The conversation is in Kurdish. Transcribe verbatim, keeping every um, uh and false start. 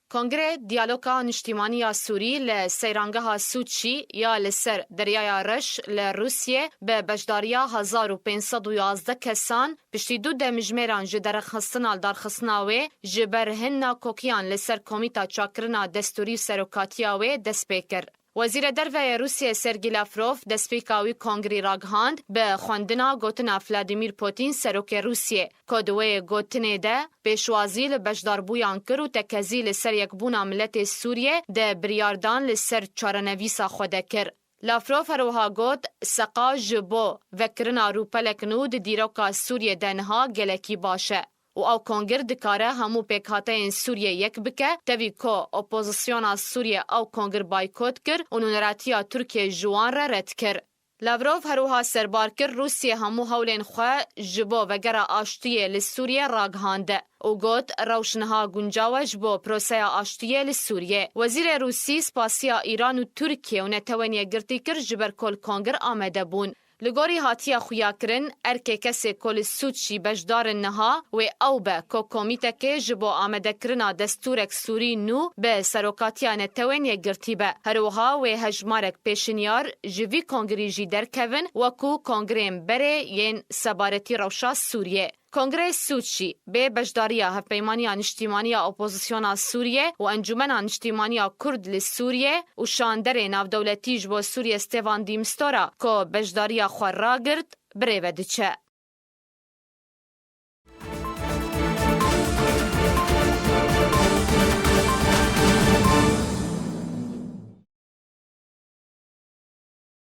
Kongre Diyaloga Niştîmanî ya Sûrî li seyrangeha Sûçî ya li ser Deryaya Reş li Rûsiyê bi beşdariya hezar û pênc sed û yazdeh kesan, piştî du demjimêran ji derxistina li darxistina wê, ji ber hin nakokiyan li ser Komîta Çakkirina Destûrî û Serokatiya wê dest pê kir. Wezîrê Derve yê Rûsiyê Sergî Lavrov destpêka wî kongrî ragihand, bi xwendina gotina Vladimir Putin, serokê Rûsiyê, ku di wê gotinê de pêşwazî li beşdarbûyan kir û tekezî li ser yekbûna miletê Sûriyê di biryardan li ser çarenivîsa xwe de kir. Lavrov herwiha got, Seqa ji bo vekirina rûpelek nû di dîroka Sûriyê de niha gelekî baş e û ew kongir dikare hemû pêkhateyên Sûriyê yek bike, tevî ku opozisyona Sûriyê ew kongir baykot kir û nûneratiya Tirkiyê ji wan re red kir. Lavrov herwiha serbar kir Rûsiyê hemû hewlên xwe ji bo vegera aştiyê li Sûriyê ragihande û got, Rewş niha guncaw e ji bo proseya aştiyê li Sûriyê. Wezîrê Rûsî spasiya Îran û Tirkiye û Netewên Yekgirtî kir ji ber ku li kongir amade bûn. Li gorî hatiye xuyakirin, erkê kesê ku li Sûçî beşdar in niha, wê ew be ku komîtekê ji bo amadekirina destûrek Sûrî nû bi serokatiya Netewên Yekgirtî be. Herwiha wê hejmarek pêşinyar ji vî kongrî jî derkevin, wekû kongreyên berê yên sebaretî rewşa Sûriyê. Kongreyê Sûçî bê beşdariya Hevpeymaniya Niştîmanî ya Opozisyona Sûriyê û Encûmena Niştîmanî ya Kurd li Sûriyê û şanderê navdewletî ji bo Sûriyê Stêvan de Mistura ku beşdariya xwe ragirt, birêve diçe.